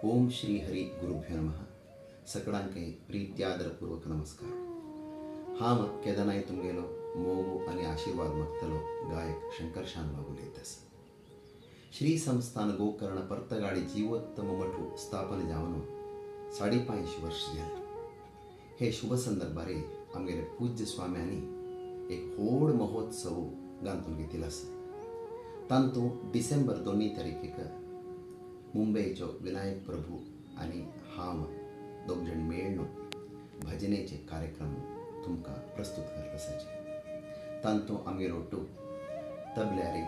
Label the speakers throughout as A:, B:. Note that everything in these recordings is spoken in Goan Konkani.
A: ओम श्री हरी गुरुभ्यो नमः. सकडांके प्रीत्यादरपूर्वक नमस्कार. हांव केदनाय तुमगेलो मोगो आनी आशिर्वाद मागतलो गायक शंकर शानभाग उलयत. श्री संस्थान गोकर्ण पर्तगाळी जीवोत्तम मठू स्थापन जावन 550 वर्ष जाले. हे शुभ संदर्भारे आमगेले पूज्य स्वाम्यांनी एक व्हड महोत्सव गांथून घेतिल्लो आसा. तांतू डिसेंबर 2 तारखेक मुंबयचो विनायक प्रभू आनी हांव दोग जाण मेळ्ळो भजनेचे कार्यक्रम तुमकां प्रस्तुत करत आसाचे. तांतू आमगेलो ಒಟ್ಟು तबल्यारे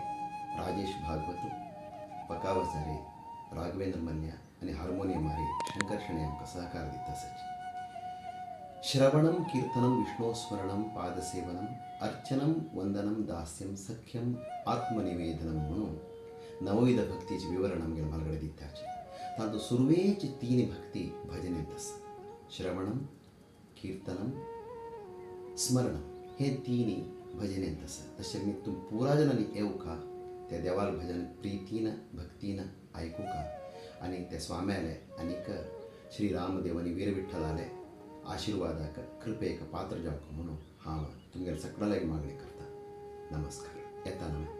A: राजेश भागवत, पकावजारे राघवेंद्र मन्या आनी हार्मोनियमारे शंकर शणे आमकां सहकार दिता आसाचे. श्रवणम कीर्तनम विष्णुस्मरणम पादसेवनम अर्चनम वंदनम दास्यम सख्यम आत्मनिवेदनम म्हणून नवविध भक्तीचे विवरण आमगेले म्हालगडे दिताचे. तांतू सुरवेचे तीन भक्ती भजनेंत आसा. श्रवणम, कीर्तनम, स्मरणम हे तीन भजनेंत आसा. तशें मी तुम पुरा जणांनी येवका, त्या देवाल भजन प्रितीन भक्तीन आयकुका आनी त्या स्वाम्याले आनीक श्री रामदेव आनी वीरविठ्ठलाले आशिर्वादाक कृपेक पात्र जावका म्हणून हांव तुमगेले सगळ्याक मागणी करता. नमस्कार. येता. नमस्कार.